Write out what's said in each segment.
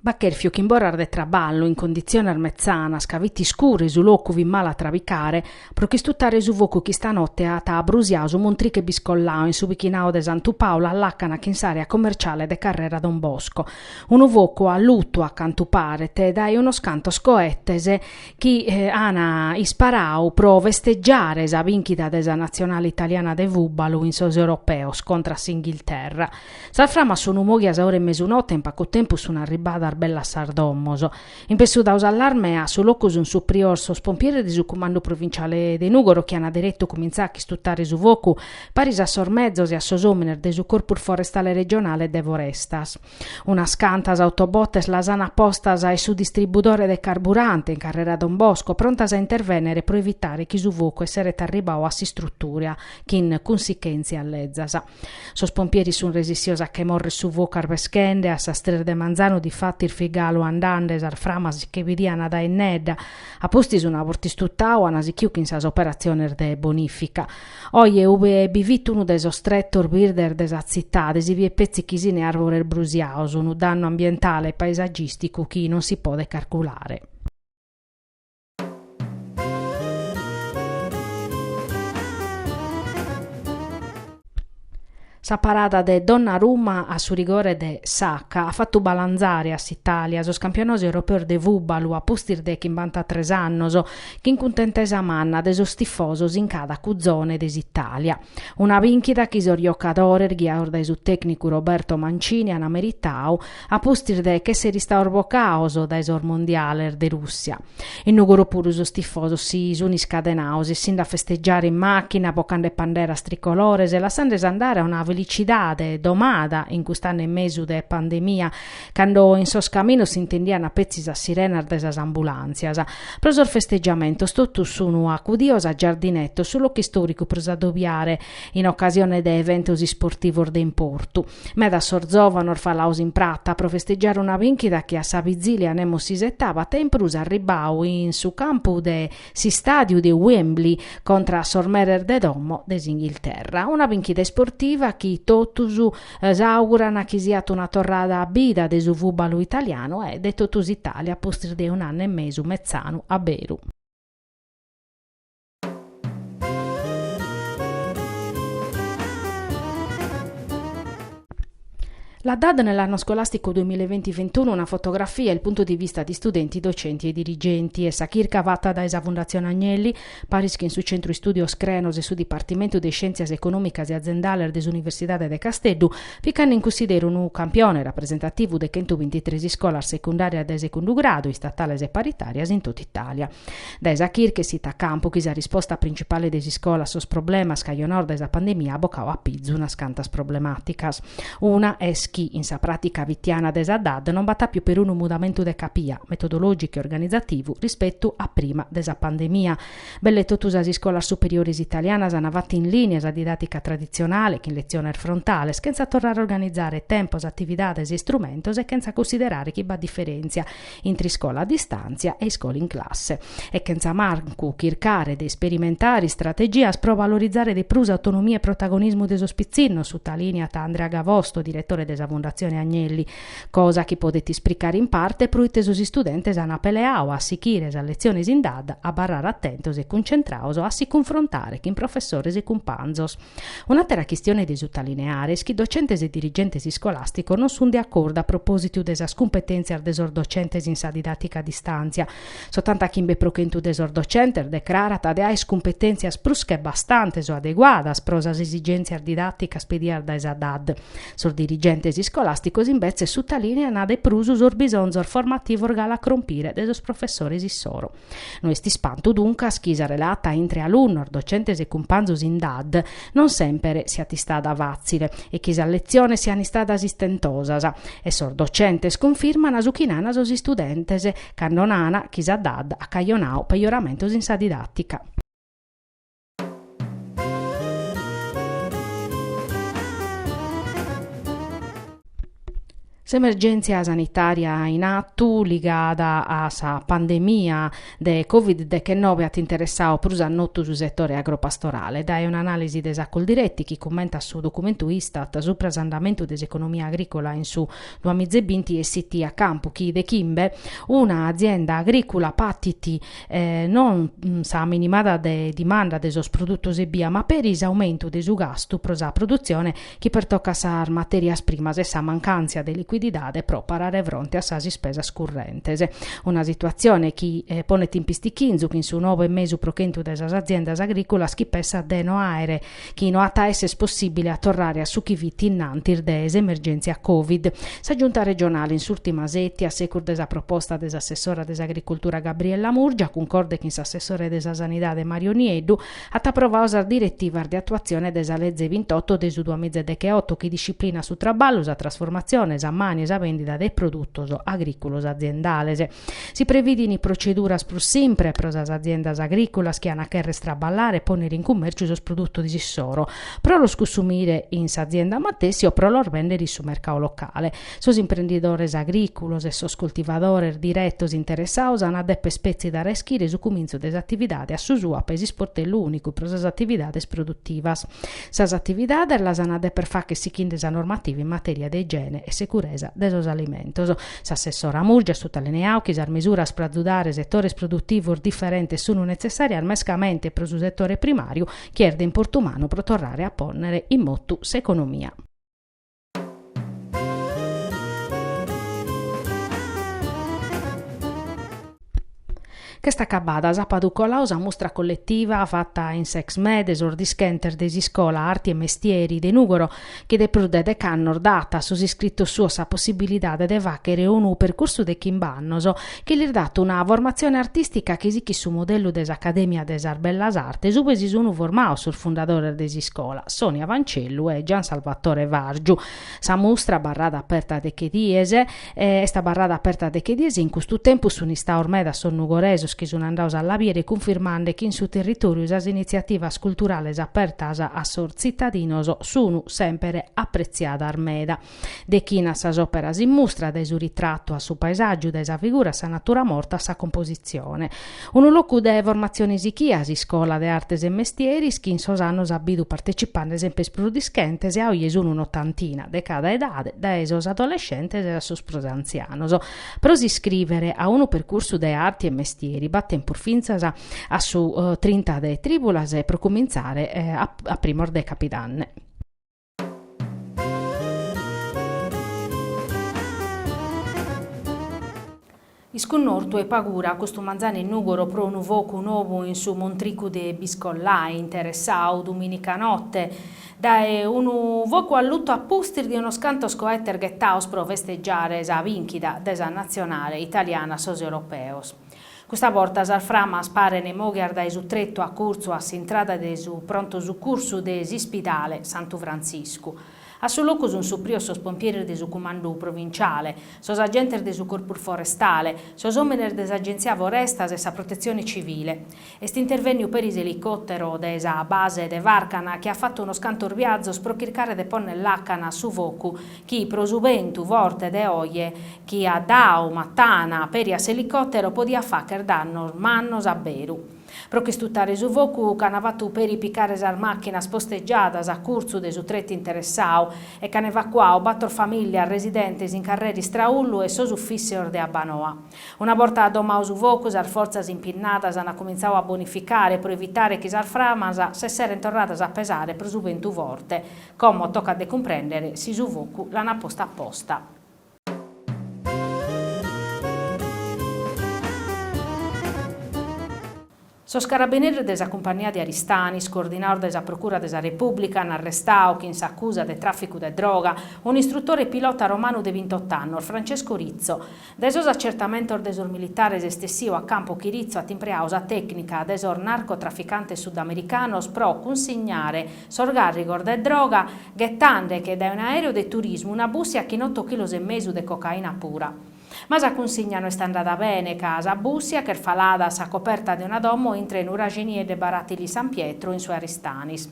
B'at chèrfiu chimb'oras de traballu in conditziones metzanas ca fit iscuru e su locu fit malu a trabicare pro ch'istutare su focu chi istanote at brusiau su montriche Biscollau in su bichinau de Santu Paulu a làcana chin s'àrea commerciale de carrera Don Bosco. Unu focu allutu a cantu paret dae unos cantos coetes chi an isparau pro festeggiare sa bìnchida de sa natzionale italiana de fùbalu in sos europeos contra a s'Inghilterra. Sas framas sun mòghias a ora 'e mesunote e in pacu tempus sun arribadas belle a sas domos. In pessu dau s'allarme a su locu sun suprios sos pompieres de su cumandu provinciale de Nùgoro chi an deretu cumintzau a ch'istutare su focu paris a sos mezos e a sos òmines de su Corpus Forestale Regionale de Forestas. Unas cantas autobotes las an postas in su distribudore de carburante in carrera Don Bosco prontas a intervènnere pro evitare chi su focu esseret arribau a s'istrutura chin cunsichèntzias lezas. Sos pompieris sun resissios a che morrer su focu arbeschende, a sas tres de manzanu difatis fit galu andande sas framas si che bidian dae innedda. A pustis una borta istutau an sichiu chin sas operatziones de bonifica. Oje ube bi fit unu de sos tretos birdes de sa tzitade si biet petzi chisina e arbores brusiaos, unu dannu ambientale e paesagìsticu chi non si podet carculare. Sa parada de Donnarumma a su rigore de Saka at fatu balanzare a s'Itàlia sos campionados europeos de fùbalu a pustis de chimbantatres annos, chin cuntentesa manna de sos tifosos in cada cuzone de s'Itàlia. Una bìnchida chi sos jocadores ghiados dae su tècnicu Roberto Mancini an meritadu a pustis de ch'èssere istados bocados dae sos mondiales de Rùssia. In Nùgoro puru sos tifosos si sun iscadenados, essinde a festeggiare in màchina, bocande panderas tricolores e lassandesi andare a una felicidade domada in cust'annu e mesu de pandemia, cando in sos caminos s'intendian petzi sas sirenas de sas ambulàntzias. Pro sos festeggiamentos totus sun acudidos a Giardinetos, su locu istòricu pro s'adobiare in ocasione de eventos isportivos de importu. Medas sos zòvanos falados in prata pro festeggiare una bìnchida chi a sa bizìlia nemos s'isetabat e in prus arribbadu in su campu de s'istàdiu de Wembley contra a sos meres de domo de s'Inghilterra. Una bìnchida isportiva chi totus s'àuguran chi siat una torrada a bida de su fùbalu italianu e de totu s'Itàlia a pustis de un'annu e mesu metzanu a beru. La DAD nell'anno scolastico 2020-21 una fotografia il punto di vista di studenti, docenti e dirigenti est sa chirca fata dae sa Fundatzione Agnelli, paris chin su Centru Istudios Crenos e su Dipartimentu de Iscièntzias Econòmicas e Aziendales de s'Universidade de Casteddu, picande in cunsideru unu campione rapresentativu de chentubintitres iscolas secundàrias de segundu gradu, istatales e paritàrias in totu Itàlia. Dae sa chirca essit a campu chi sa risposta principale de s'iscola a sos problemas cajonados dae sa pandemia at bocadu a pizu unas cantas problemàticas. Una est chi, in sa pràtica fitiana de sa DAD non b'at àpiu perunu mudamentu de capia, metodològicu e organizativu, rispetu a prima de sa pandemia. Belle totu sas iscolas superiores italianas ant fatu in lìnia sa didàtica traditzionale, chin letziones frontales, chentza torrare a organizare tempos, atividades e istrumentos e chentza cunsiderare chi b'at diferèntzia intre iscola a distàntzia e iscola in classe, e chentza mancu chircare de isperimentare istrategias pro valorizare de prus autonomia e protagonismu de sos pitzinnos, sutalìniat Andrea Gavosto, diretore de sa Fundatzione Agnelli, cosa chi podet ispricare in parte proite sos istudentes ant peleadu a sighire sas letziones in DAD, abarrare atentos e cuncentrados a si cunfrontare chin professores e cumpanzos. Un'àtera chistione de sutalineare est chi docentes e dirigentes iscolàsticos non sunt de acordu a propòsitu de sas cumpetèntzias de sos docentes in sa didàtica a distàntzia. S'otantachimbe pro chentu de sos docentes decrarat de aer cumpetèntzias prus che bastantes o adeguadas pro sas esigèntzias didàticas pedidas dae sa DAD. Sos dirigentes iscolàsticos imbetzes sutalìneant de prus sos bisonzos formativos galu a crompire de sos professores issoro. No est ispantu duncas chi sa relata intre alunnos, docentes e cumpanzos in DAD non semper siat istada fàtzile e chi sas letziones sian istadas istentosas e sos docentes cunfirman su chi nan sos istudentes cando nan chi sa DAD at cajonadu pejoramentos in sa didàtica. S'emergèntzia sanitària in atu, ligada a sa pandemia de Covid dechenobe at interessadu prus a notu su setore agropastorale. Dae un'anàlisi de sa Coldiretti, chi cummentat su documentu Istat supra s'andamentu de s'economia agrìcola in su duamizebinti essit a campu chi de chimbe una azienda agrìcula patit non sa minimada de dimanda de sos produtos ebbia, ma peri s'aumentu de su gastu pro sa produtzione chi pertocat sas matèrias primas e sa mancàntzia de licuididade pro parare fronte a sas ispesas currentes. Una situatzione chi ponet in pistichinzu chin su nobe e mesu pro chentu de sas aziendas agrìculas chi pessat de no àere chi no at a èssere possìbile a torrare a su chi fit innantis de s'emergèntzia Covid. Sa Giunta regionale in s'ùrtima sètia, a secus de sa proposta de s'assessora de s'Agricultura Gabriella Murgia, cuncorde chin s'assessore de sa Sanidade Mario Nieddu, at aprovadu sas diretivas de atuatzione de sa leze bintoto de su duamizaedecheoto chi disciplinat su traballu, sa trasformatzione, s'ammàniu e sa bèndida de produtos agrìculos aziendales. Si previdint proceduras prus simpres pro sas aziendas agrìculas chi an a chèrrere traballare e pònnere in cummèrciu sos produtos issoro, pro los cussumire in s'azienda matessi o pro los bèndere in su mercadu locale. Sos imprendidores agrìculos e sos coltivadores diretos interessados an a dèpere petzi dare a ischire su cumintzu de s'atividade a su SUAP e s'isportellu ùnicu pro sas atividades produtivas. Sas atividades las an a dèpere fàghere sighende sa normativa in matèria de igiene e seguresa de sos alimentos. S'assessora Murgia at sutalineadu chi sas mesuras pro azudare setores produtivos diferentes sunt netzessàrias mescamente pro su setore primàriu chi est de importu mannu pro torrare a pònnere in motu s'economia. Ch'est acabada sàpadu coladu sa mustra colletiva fata in s'Exmè de sos dischentes de s'iscola Arti e Mestieri de Nùgoro chi de prus de dech'annos dat a sos iscritos suos sa possibilidade de fàghere unu percursu de chimb'annos chi lis dat una formatzione artìstica chi sichit su modellu de s'Acadèmia de sas Bellas Artes ube si sun formados sos fundadores de s'iscola, Sonia Fancellu e Gian Salvatore Vargiu. Sa mustra, abarrada aperta deche dies, est abarrada aperta deche dies e in custu tempus sun istados medas sos nugoresos chi sun andados a la bìere cunfirmande chi in su territòriu sas initziativas culturales apertas a sos tzitadinos sun semper apretziadas meda. Dechina sas òperas in mustra, dae su ritratu a su paesàgiu, dae sa figura a sa natura morta a sa compositzione. Unu locu de formatzione sichia, s'Iscola de Artes e Mestieris, chi in sos annos at bidu partecipande semper prus dischentes e a oje sun un'otantina, de cada edade, dae sos adolescentes a sos prus antzianos. Pro s'iscrìvere a unu percursu de arti e mestieri b'at tempus fintzas a su trinta de trìbulas e pro cumintzare a primos de capidanne. Iscunnortu e pagura custu manzanu in Nùgoro pro unu focu nou in su montricu de Biscollai, interessadu dumìnica note dae unu focu allutu a pustis de unos cantos coetes ghetados pro festegiare sa bìnchida de sa natzionale italiana a sos europeos. Custa borta sas framas parent mòghias dae su tretu a curtzu a s'intrada de su pronto sucursu de s'ispidale Santu Frantziscu. A su locu sunt suprios sos pompieris de su cumandu provinciale, sos agentes de su Corpus Forestale, sos òmines de s'Agentzia Forestas e sa Protetzione Civile. Est intervènniu peri s'elicòtero de sa base de Farcana chi at fatu unos cantos viazos pro chircare de pònnere làcana a su focu chi pro su bentu forte de oje chi at dau matana peri a s'elicòtero podiat fàghere dannos mannos a beru. Pro ch'istutare su focu ch'an fatu peri picare sas màchinas postegiadas a curtzu de su tretu interessau e ch'an evacuau bator famìllias residentes in carrera Istraullu e sos ufìssios de Abbanoa. Una borta domau su focu sas fortzas impinnadas an cumintzau a bonificare pro evitare chi sas framas s'esserent torradas a pesare pro su bentu forte. Como tocat de cumprèndere si su focu l'an postu aposta. Sos carabineris de sa Cumpannia de Aristanis, coordinados dae sa Procura de sa Repùblica, an arrestadu, chin s'acusa de tràficu de droga, un'istrutore pilota romanu de bintot'annos, Francesco Rizzo. Dae sos acertamentos de sos militares est essiu a campu chi Rizzo at impreadu sa tècnica de sos narcotraficantes sudamericanos pro cunsignare sos gàrrigos de droga, ghetande-che dae un'aèreu de turismu una bùssia chin oto chilos e mesu de cocaina pura. Ma sa cunsigna no est andada bene, ca sa bùssia ch'est falada a sa coperta de una domo intre Nuraxiniedda e Baratili San Pietro in su 'e Aristanis.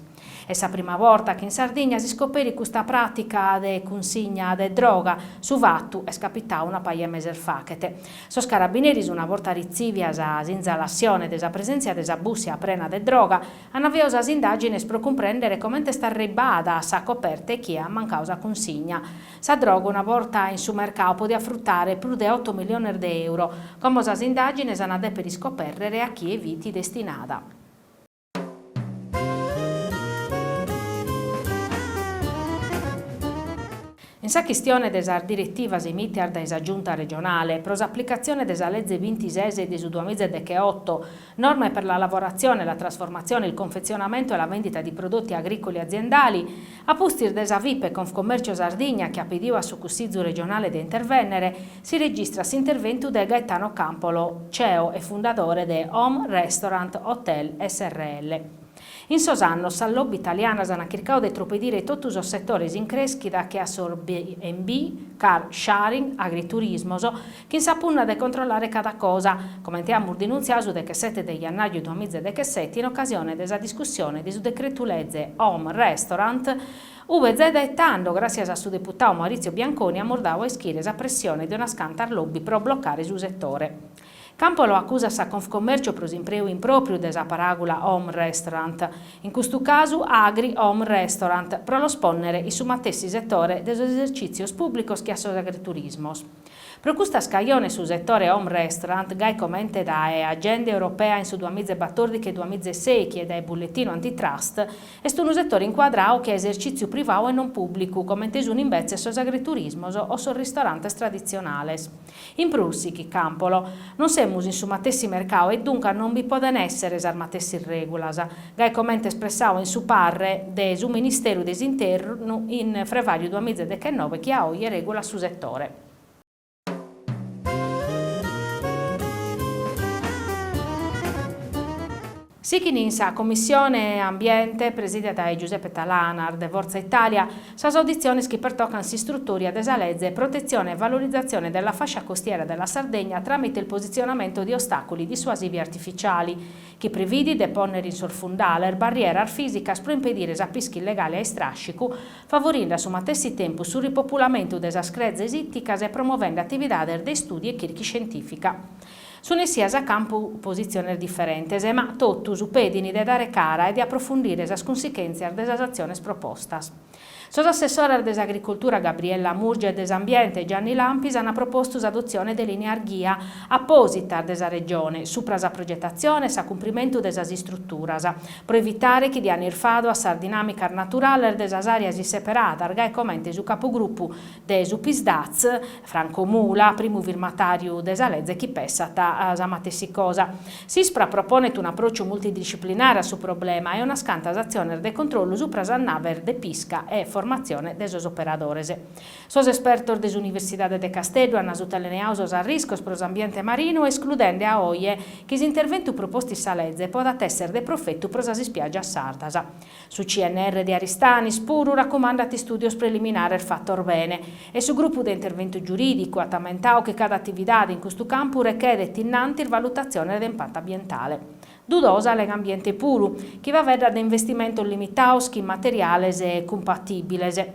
Est sa prima borta chi in Sardigna si scoperit custa pràtica de cunsigna de droga, su fatu est capitau una paja 'e meses faghet. Sos carabineris, una borta ritzivia sa sinzalassione de sa presèntzia de sa bùssia prena de droga, ant aviau sas indàgines pro cumprèndere comente est arribbada a sa coperta e chie at mancau sa cunsigna. Sa droga una borta in su mercau podiat frutare prus de oto milliones de euro. Como sas indàgines ant a dèpere iscopèrrere a chie fit destinada. In sa chistione de sas diretivas emìtias dae sa Giunta regionale pro s'aplicatzione de sa leze bintises de su duamizaedecheoto, Norme per la lavorazione, la trasformazione, il confezionamento e la vendita di prodotti agricoli aziendali, a pustis de sa Fipe Confcommercio Sardigna chi at pediu a su Cussizu regionale de intervènnere, si registrat s'interventu de Gaetano Campolo, ceo e fundadore de Home Restaurant Hotel srl. In sos annos sas lobby italianas ant chircadu de tropedire totu sos setores in crèschida che a sos B&B, car sharing, agriturismos, chin sa punna de controllare cada cosa, comente amus denuntziadu su dechesete de jannàriu duamizaedechesete in ocasione de sa discussione de su decretu leze Home Restaurant, ue zai dae tando, gràssias a su deputadu Maurizio Bianconi, amus dadu a ischire sa pressione de unas cantas lobby pro blocare su setore. Campolo acusat sa Confcommercio pro s'impreu impròpriu de sa paràgula home restaurant, in custu casu agri home restaurant, pro los pònnere in su matessi setore de sos esercìtzios pùblicos che a sos agriturismos. Pro custas cajones su setore home restaurant, gai comente dae Agenda Europea in su duamizaebatòrdighi e duamizaesèichi e dae Bulletinu Antitrust, est unu setore incuadradu che a esercìtziu privadu e non pùblicu, comente sunt imbetzes sos agriturismos o sos ristorantes traditzionales. In prus, sighit Campolo, non semus in su matessi mercadu e duncas non bi podent èssere sas matessis règulas, gai comente espressadu in su parre de su Ministeru de s'Internu in frevàriu duamizaedechenove chi a oje règulat su setore. Sighin in sa Commissione Ambiente, presìdia dae Giuseppe Talanas de Forza Italia, sas auditziones chi pertocant s'istrutòria de sa leze Protezione e valorizzazione della fascia costiera della Sardegna tramite il posizionamento di ostacoli dissuasivi artificiali, chi previdit de pònnere in sos fundales barrieras fìsicas pro impedire sa pisca illegale a istràscicu, favorinde a su matessi tempus su ripopulamentu de sas crezes ìticas e promovende atividades de istùdiu e chirca iscientìfica. Sunt essias a campu positziones diferentes, ma totus pedint de dare cara e de aprofundire sas cunsichèntzias de sas atziones propostas. Sos assessores de s'Agricoltura Gabriella Murgia e de s'Ambiente Gianni Lampis ant propostu s'adotzione de lìneas ghia apòsitas de sa Regione supra sa progetatzione e s'acumprimentu de sas istruturas, pro evitare chi dian irfadu a sas dinàmicas naturales de sas àreas isseperadas, gai comente su capogrupu de su Psd'Az, Franco Mula, primu firmatàriu de sa leze chi pessat sa matessi cosa. S'Ispra proponet un'apròciu multidisciplinare a su problema e unas cantas atziones de controllu supra sas naves de pisca e formatzione de sos operadores. Sos espertos de s'Universidade de Casteddu ant sutalineadu sos arriscos pro s'ambiente marinu escludende a oje chi s'interventu propostu in sa leze podat èssere de profetu pro sas ispiàgias sardas. Su CNR de Aristanis puru racumandat istùdios preliminares fatos bene e su grupu de interventu giurìdicu at ammentadu chi cada atividade in custu campu rechedet innantis valutatziones de impatu ambientale. Dudosa Legambiente puru, chi faeddat de investimentos limitados chin materiales cumpatìbiles.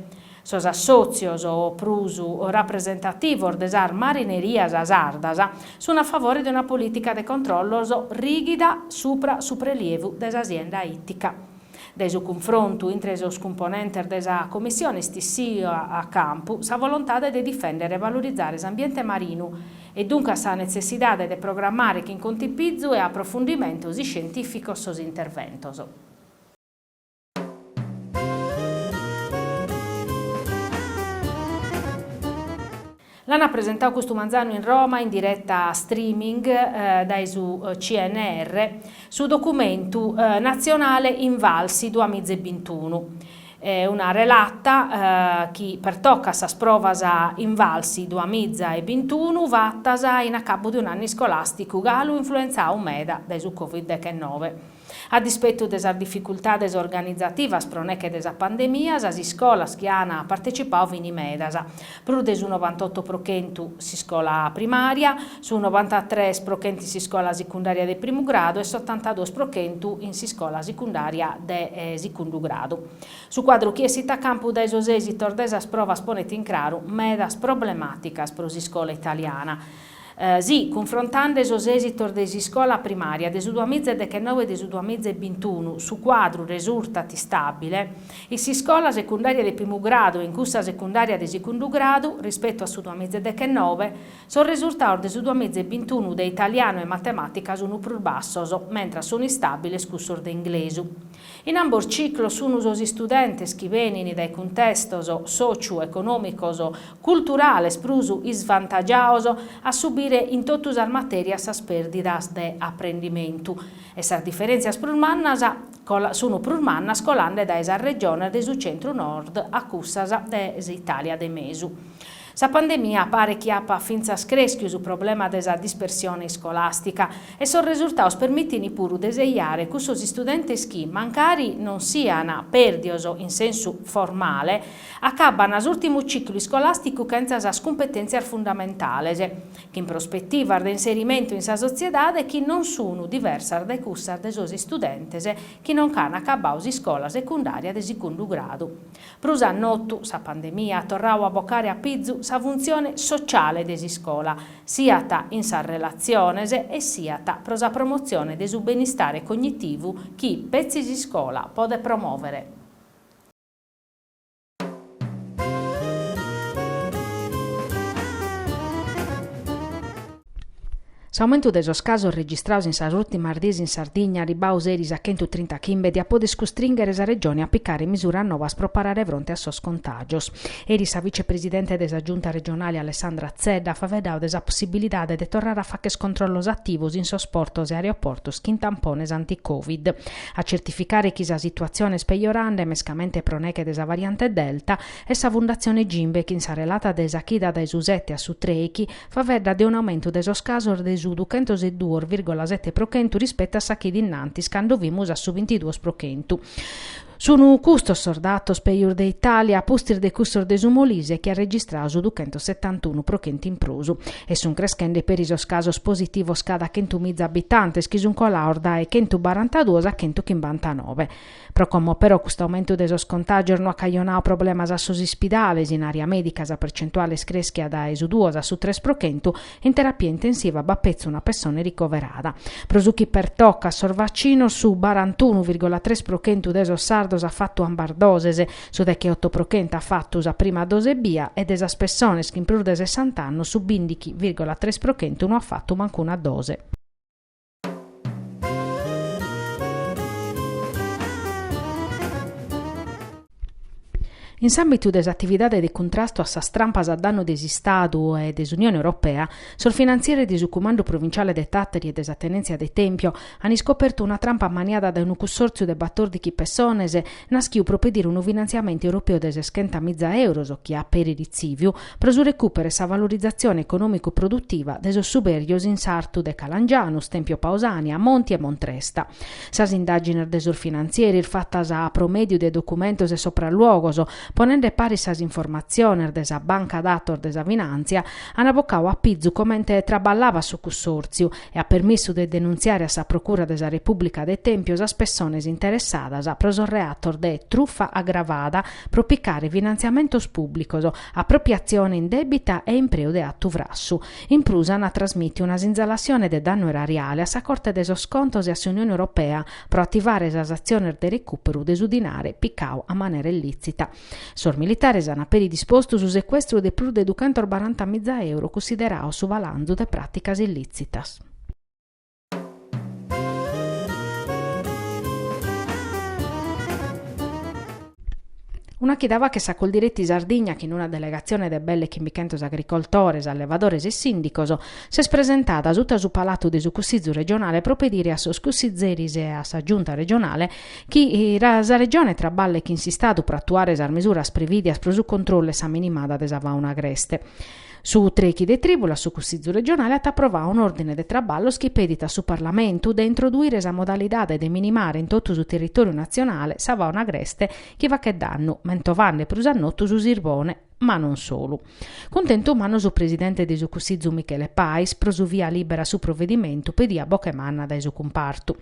Sos assòtzios prus rapresentativos de sas marinerias sardas sunt a favore de una polìtica de controllos rìghida supra su prelievu de sa sienda ìtica. Dae su cunfrontu intre sos cumponentes de sa Commissione est issida a campu sa volontade de difèndere e valorizare s'ambiente marinu e duncas sa netzessidade de programmare chin contipizu e aprofundimentos iscientìficos sos interventos. L'ant presentadu custu manzanu in Roma in direta streaming dae su CNR su documentu natzionale Invalsi duamizebintunu, una relata chi pertocat sas provas Invalsi duamizaebintunu fatas in acabu de un'annu iscolàsticu galu influentzadu meda dae su Covid dechennove. A dispetu de sas dificultades organizativas pro neche de sa pandemia, sas iscolas chi an partecipadu fin medas, prus de su novantoto pro chentu s'iscola primària, su novantatres pro chentu in s'iscola sicundària de primu gradu e s'otantaduos pro chentu in s'iscola sicundària de sicundu gradu. Su cuadru chi essit a campu dae sos èsitos de sas provas ponet in craru medas problemàticas pro s'iscola italiana. Si, cunfrontende sos èsitos de s'iscola primària de su duamiza e dechenoe e de su duamiza e bintunu, su cuadru resurtat istàbile, in s'iscola secundària de primu gradu e in cussa secundària de segundu gradu, rispetu a su duamiza e dechenoe, sos resurtados de su duamiza e bintunu de italianu e matemàtica sunt prus bassos, mentras sunt istàbiles cussos de inglesu. In ambos ciclos sun sos istudentes chi benin dae cuntestos sociu-econòmicos culturales prus isvantagiados a subire in totu sas matèrias sas pèrdidas de aprendimentu e sas diferèntzias prus mannas sun prus mannas colande dae sas regiones de su centru-nord a cussas de s'Itàlia de mesu. Sa pandemia paret chi apat fintzas crèschiu su problema de sa dispersione iscolàstica e sos resurtados permitint puru de sejare cussos istudentes chi, mancari non sian pèrdios in sensu formale, acaban s'ùrtimu ciclu iscolàsticu chentza sas cumpetèntzias fundamentales, chin prospetivas de inserimentu in sa sotziedade chi non sun diversas dae cussas de sos istudentes chi non ch'an acabadu s'iscola secundària de segundu gradu. Prus a notu, sa pandemia at torradu a bocare a pizu sa funtzione sociale de s'iscola, siat in sas relatziones e siat pro sa promotzione de su benistare cognitivu chi petzi s'iscola podet promòvere. S'aumentu de sos casos registrados in sas ùrtimas dies in Sardigna, arribados eris a chentutrintaghimbe, diat poder custrìnghere sa Regione a picare misuras novas pro parare fronte a sos contàgios. Eris sa vicepresidente de sa Giunta regionale Alessandra Zedda at faeddadu de sa possibilidade de torrare a fagher controllos ativos in sos portos e aeroportos chin tampones anti-Covid. A certificare chi sa situatzione est pejorande, mescamente pro neghe de sa variante Delta, est sa Fundatzione Gimbe chi in sa relata de sa chida dae su sete a su trèichi faeddat de un'aumentu de sos casos de su duchentoseduos vìrgola sete pro chentu rispetu a sa chida innantis cando fimus a su bintiduos pro chentu. Sunu custos sos datos pejus de Itàlia a pustis de cussos de su Molise chi at registradu su duchentosetantunu pro chentu in prus. E sun creschende peri sos casos positivos cada chentumiza abitantes chi sun colados dae chentubarantaduos a chentuchimbantanoe. Pro como però custu aumentu de sos contàgios no at cajonadu problemas a sos ispidales, in àrea mèdica sa percentuale est crèschia dae su duos a su tres pro chentu, in terapia intensiva b'at petzi una pessone ricoverada. Pro su chi pertocat sos vacinos, su barantunu vìrgola tres pro chentu de sos sardos at fatu ambas doses, su decheoto pro chentu at fatu sa prima dose ebbia e de sas pessones chin prus de sessant'annos su bìndichi vìrgola tres pro chentu no at fatu mancuna dose. In s'àmbitu de s'atividade de cuntrastu a sas trampas a dannu de s'Istadu e de s'Unione Europea, sos finantzieres de su Cumandu Provinciale de Tàtari e de sa Tenèntzia de Tèmpio an iscopertu una trampa ammaniada dae unu cussòrtziu de batòrdighi pessones naschiu pro pedire unu finantziamentu europeu de seschentamiza euros, chi at peri ritziviu, pro su recùperu e sa valorizatzione econòmicu-produtiva de sos suberjos in sartu de Calangianus, Tempio Pausania, Monti e Montresta. Sas indàgines de sos finantzieris fatas pro mèdiu de documentos e sopralluogos, ponende paris sas informatziones de sa banca datos de sa finàntzia, an bocadu a pizu comente traballabat su cussòrtziu e at permissu de denuntziare a sa Procura de sa Repùblica de Tèmpio sas pessones interessadas pro sos reatos de trufa agravada pro picare finantziamentos pùblicos, apropiatzione indèbita e impreu de atu frassu. In prus ant trasmìtiu una sinzalassione de dannu erariale a sa Corte de sos Contos e a s'Unione Europea pro ativare sas atziones de recùperu de su dinare picadu a manera illìtzita. Sos militares ant peri dispostu su secuestru de prus de duchentosbarantamiza euro cussiderados su balanzu de pràticas illìtzitas. Una chida faghet sa Coldiretti Sardigna chin una delegatzione de belle chimbichentos agricoltores, allevadores e sìndicos s'est presentada suta su palatu de su Cussizu regionale pro pedire a sos cussizeris e a sa Giunta regionale chi sa Regione traballet chin s'Istadu pro atuare sas mesuras prevìdias pro su controllu e sa minimada de sa fàuna agreste. Su trechi de trìbulas su Cussizu regionale at aprovadu un'òrdine de traballos chi pedit a su Parlamentu de introduire sa modalidade de minimare in totu su territòriu natzionale sa fàuna agreste chi faghet dannu, mentovande prus a notu su sirbone. Ma non solu. Cuntentu mannu su presidente de su Cussizu Michele Pais pro su via lìbera a su provedimentu pediu a boche manna dae su cumpartu.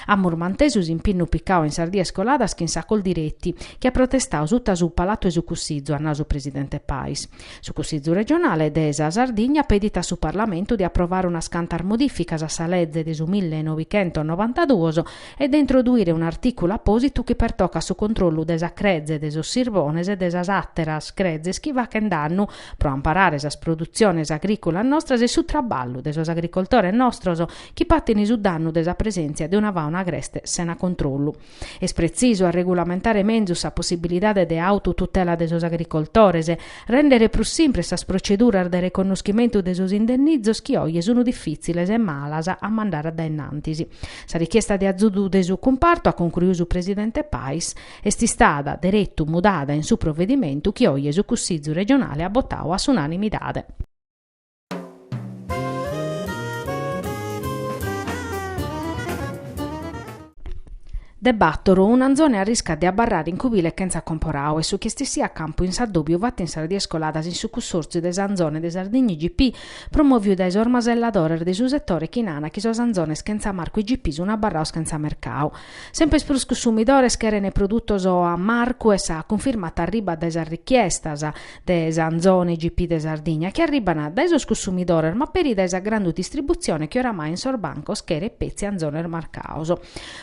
Amus mantesu s'impinnu picau in sas dies coladas chin sa Coldiretti, chi at protestau suta su Palatu 'e su Cussizu, at nau su presidente Pais. Su Cussizu regionale de sa Sardigna pedit a su Parlamentu de aprovare unas cantas modìficas a sa leze de su millenoichentonovantaduos e de introduire un'artìculu apòsitu chi pertocat su controllu de sa creze de sos sirbones e de sas àteras crezes chi fachent dannu pro amparare sas produtziones agrìculas nostras e su traballu de sos agricoltores nostros chi patint su dannu de sa presèntzia de una fàuna agreste sena controllu. Est pretzisu a regulamentare menzus sa possibilidade de autotutela de sos agricoltores, rèndere prus simpres sas proceduras de reconnoschimentu de sos indennizos chi oje sunt difìtziles e malas a mandare a dae innantis. Sa richiesta de azudu de su cumpartu, at concruiu su presidente Pais, est istada deretu mudada in su provedimentu chi oje su Cussizu regionale at botadu a s'unanimidade. De bàtoro, un'anzone arriscat de abarrare in cubile chentza comporau est su chi est essiu a campu in s'addòbiu fatu in sas dies coladas in su Cussòrtziu de s'Anzone de Sardigna IGP, promòviu dae sos maselladores de su setore chi nana chi sos anzones chentza marcu IGP sun abarrados chentza mercau. Semper prus cussumidores cheren produtos a marcu e sa cunfirma arribat dae sas richiestas de s'anzone IGP de Sardigna chi arriban dae sos cussumidores ma peri dae sa grandu distributzione chi oramai in sos bancos cheret petzi anzones marcados.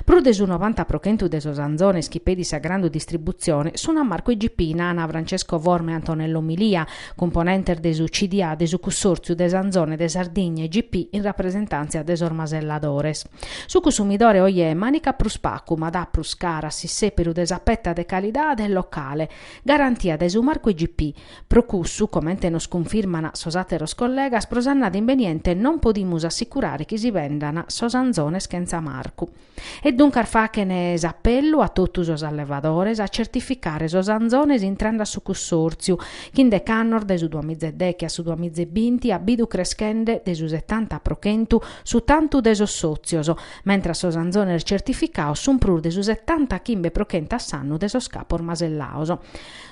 Prus de su novanta pro chentu de sos anzones chi pedit sa grandu distributzione sun a marcu IGP, nana Francesco Forma e Antonello Milia, cumponentes de su CDA de su Cussòrtziu de s'Anzone de Sardigna IGP in rapresentàntzia de sos maselladores. Su cussumidore oje manicat prus pacu ma dat prus cara a s'issèperu de sa peta de calidade e locale, Garantia dae su marcu IGP. Pro cussu, comente nos cunfirman sos àteros collegas, pro s'annada imbeniente non podimus assicurare chi si bendan sos anzones chentza marcu. E duncas faghen s'apellu a totu sos allevadores a certificare sos anzones intrende a su cussòrtziu, chi in dech'annos, dae su duamiza e deche a su duamiza e binti, at bidu creschende de su setanta pro chentu su tantu de sos sòtzios, mentras sos anzones certificados sun prus de su setantachimbe pro chentu a s'annu de sos capos masellados.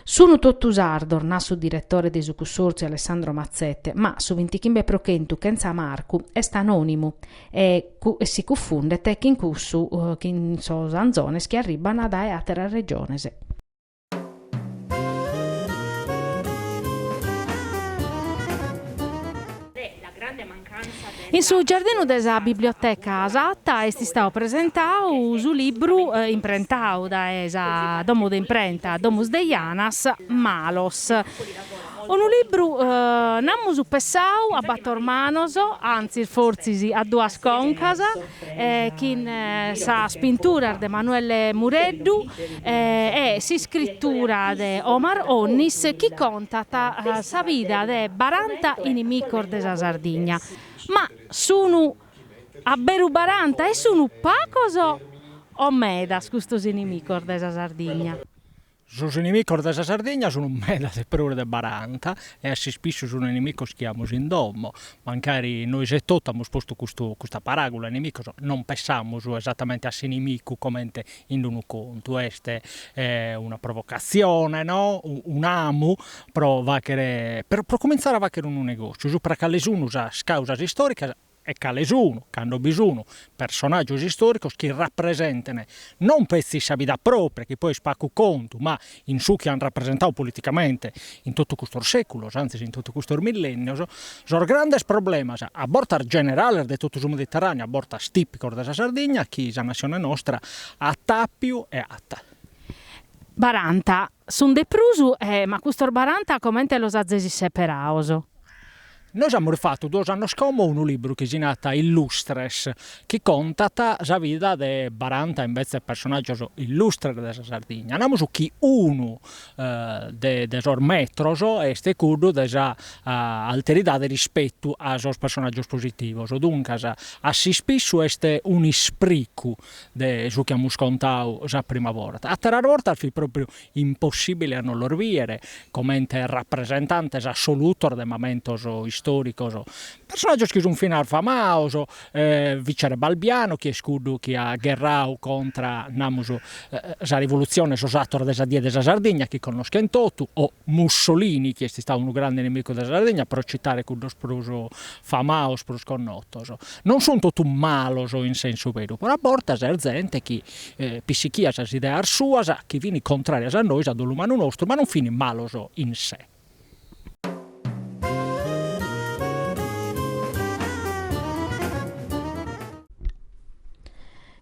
Sunu totu sardos, nat su diretore de su cussòrtziu Alessandro Mazzette, ma su bintichimbe pro chentu chentza marcu est anònimu e si cunfundet chin cussu chin sos anzones chi arribban dae àteras regiones. In su giardinu de sa biblioteca Satta est istadu presentadu su libru imprentadu dae sa domo de imprenta Domus de Janas, Malos. Unu libru n'amus pessadu a bator manos, antzis fortzis a duas concas, chin sas pinturas de Manuelle Mureddu e s'iscritura de Omar Onnis chi contat sa vida de baranta inimicos de sa Sardigna. Ma sunu a beru baranta e sunu pagos o medas custos inimicos de sa Sardigna? Sos inimicos de sa Sardigna sun meda de prus de baranta e a s'ispissu sun inimicos chi amus in domo, mancari nois etotu amus postu custu custa paràgula inimicos, non pensamus esatamente a s'inimicu comente in unu contu, est una provocatzione no, un'amu pro fagher pro comintzare a fagher unu negòssiu subra cale sun sas causas istòricas E cale sun, cando bi sun, personàgios istòricos chi rapresenten non petzi sa vida pròpria, chi poi est pagu contu, ma in su chi an rapresentadu politicamente in totu custos sèculos, antzis in totu custos millènnios, sos grandes problemas, a bortas generales de totu su Mediterràneu, a bortas tìpicos de sa Sardigna, chi sa nassione nostra at àpiu e at. Baranta sun de prus, ma custos baranta comente los azes isseperados? Nois amus fatu duos annos como unu libru chi si nat Illustres, chi contat sa vida de baranta imbetzes personàgios illustres de sa Sardigna. Namus chi unu de de sos metros est cuddu de sa alteridade rispetu a sos personàgios positivos, duncas a s'ispissu est un'ispricu de su chi amus contadu sa prima borta, àteras bortas fit pròpriu impossìbile a non los bìere comente rapresentantes assolutos de mamentos istòricos, personàgios chi sunt finas famados, Vicere Balbiano chi est cuddu chi at gherradu contra, namus, sa rivolutzione, sos atos de sa Die de sa Sardigna chi connoschent totu, o Mussolini chi est istadu unu grande nemicu de sa Sardigna, pro citare cuddos prus famados, prus connotos. Non sunt totu malos in sensu beru, però a bortas est zente chi pissichiat sas ideas suas chi fin contràrias a nois, a dolu mannu nostru, ma non fin malos in sé.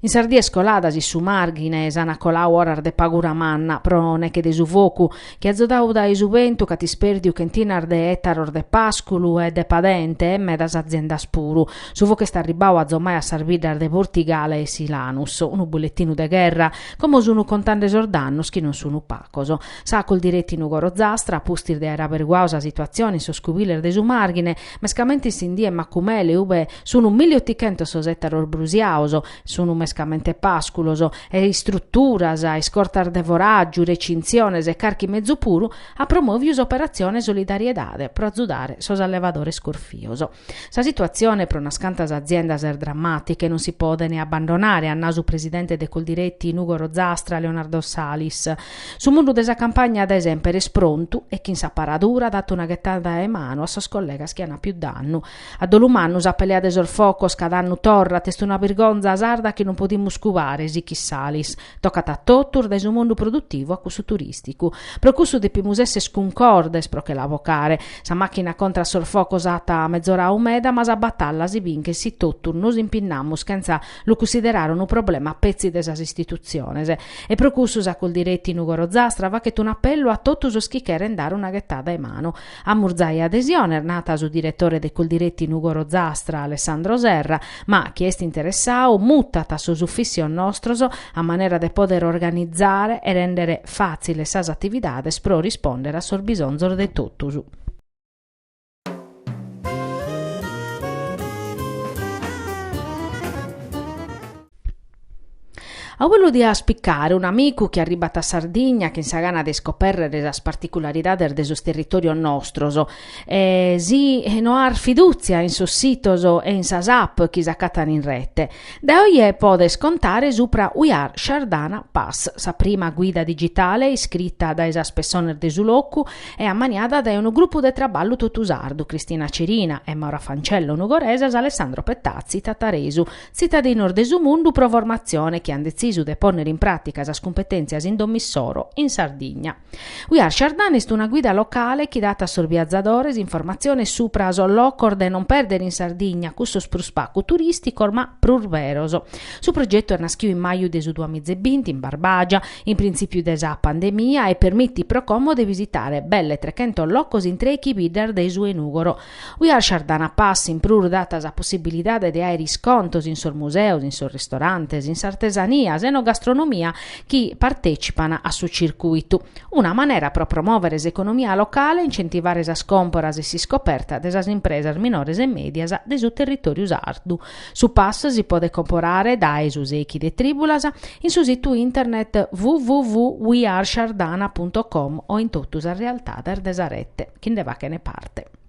In sas dies coladas in su Màrghine s'ant coladu oras de pagura manna pro neche de su focu chi azudadu dae su bentu ch'at ispèrdiu chentinas de ètaros de pàsculu e de padente e medas aziendas puru. Su focu est arribbadu azomai a sas biddas de Bortigale e Silanus. Unu bulletinu de gherra. Como sun contende sos dannos chi non sun pacos. Sa Coldiretti Nùgoro Ozastra, a pustis de aer aberguadu sa situatzione in sos cubiles de su Màrghine, mescamente in Sindia e Macumele ube sun milliotichentos sos ètaros brusiados, sun mescamente pàsculos, e istruturas, iscortas de foràgiu, recintziones e carchi mezu puru, at promòviu s'operatzione Solidariedade pro azudare sos allevadores corfios. Sa situatzione pro unas cantas aziendas est drammàtica e non si podet abbandonare, at nadu su presidente de Coldiretti Nùgoro Ozastra, Leonardo Salis. Su mundu de sa campagna dae semper est prontu e chin sa paradura dat una ghetada 'e manu a sos collegas chi an pius dannu. A dolu mannu sa pelea de sos focos cada annu torrat, est una birgonza sarda chi non podimus cubare, sichit Salis. Tocat a totus, dae su mundu produtivu a cussu turìsticu. Pro cussu depimus esser cuncordes pro che la bocare. Sa màchina contra a sos focos at mezoradu meda, ma sa batalla si binchet si totus nos impinnamus chentza lu cunsiderare unu problema petzi de sas istitutziones. E pro cussu sa Coldiretti Nùgoro Ozastra faghet un'apellu a totu sos chi cherent dare una ghetada 'e manu. Amus zai adesiones, nat su diretore de Coldiretti Nùgoro Ozastra, Alessandro Serra, ma chie est interessadu mutat a sos ufìssios nostros a manera de pòdere organizare e rèndere fàtziles sas atividades pro rispòndere a sos bisonzos de totus. A ube lu dias picare un'amicu chi arribat a Sardigna chin sa gana de iscopèrrere sas particularidades de sos territòrios nostros e si no as fidùtzia in sos sitos e in sas app chi s'acatan in rete? Dae oje podes contare supra We Are Shardana Pass, sa prima guida digitale iscrita dae sas pessones de su locu e ammaniada dae unu grupu de traballu totu sardu, Cristina Cerina e Maura Fancello nugoresas, Alessandro Pettazzi tataresu, Tzitadinos de su mundu pro formatzione chi an detzisu de pònnere in pràtica sas cumpetèntzias in domo issoro, in Sardigna. We Are Shardana est una guida locale chi dat a sos biazadores informatziones supra sos locos de non pèrdere in Sardigna, cussos prus pacu turìsticos ma prus beros. Su progetu est naschiu in maju de su duamizebinti in Barbàgia, in printzìpiu de sa pandemia e permitit pro como de visitare belle trechentos locos in trèichi biddas de su 'e Nùgoro. We Are Shardana Pass in prus dat sa possibilidade de àere iscontos in sos museos, in sos ristorantes, in s'artesania, s'enogastronomia chi partècipan a su circùitu. Una manera pro promòvere s'economia locale e incentivare sas còmporas e s'iscoperta de sas impresas minores e mèdias de su territòriu sardu. Su pass si podet comporare dae su sèichi de trìbulas in su situ internet www.weareshardana punto com o in totu sas realtades de sa rete chi nde faghent parte.